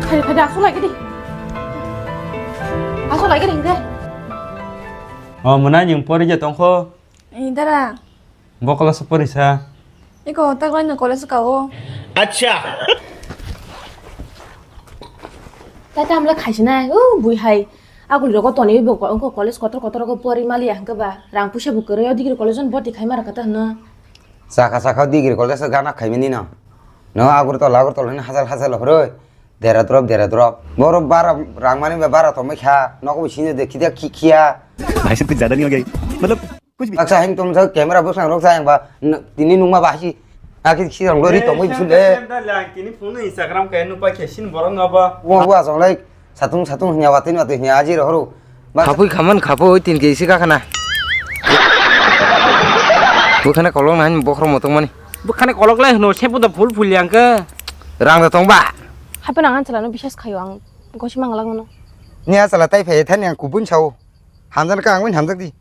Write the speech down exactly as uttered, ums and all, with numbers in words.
Phai, phai, aswk lai gidi. Aswk lai gidi hingke. O, mwnai nwng pori je tongkho? Ni dara. Bo class o porisa? Iko, tak lai no college ka o. Acha. Tata amla khaisi nai, o bui hai. Aguli rogo toni bo ko-, ko college kotor kotor rogo pori mali ya hingke ba. Rang puisa bo kwrwi o degree college on boti khai mara kata hino. Saka saka degree college o gana khaimani no. No Agartala Agartala hino hajal hajal horoi. Dera drop, dera drop. Borok bara rang mani ba bara tongmai kha. Nogo bo sini de khidia khi khiya. भाई साहब कुछ ज्यादा नहीं हो गया ये? मतलब कुछ भी। Baksa hing tom sa camera bwsang rok sa yang ba n-, tini nungma ba hasi. Akhi si rang lori tongmai bisu le. Tini phone Instagram kaya nupa khe sin borok no ba. Wo wo asong lai satung satung hnya watui watui hnya aji rohoro. Khapui khaman khapui tin ke isi kakhana. Bukhana kolong nang bokhro motong mani. Bukhana kolok lai hno sepo da phul phul yang ke. Rang da tong ba. Hape nang an chala no bisas khayo ang gosi mang lang no. Ni a chala tai phai thani ang kubun sao. Hamjan ka ang win hamjak di.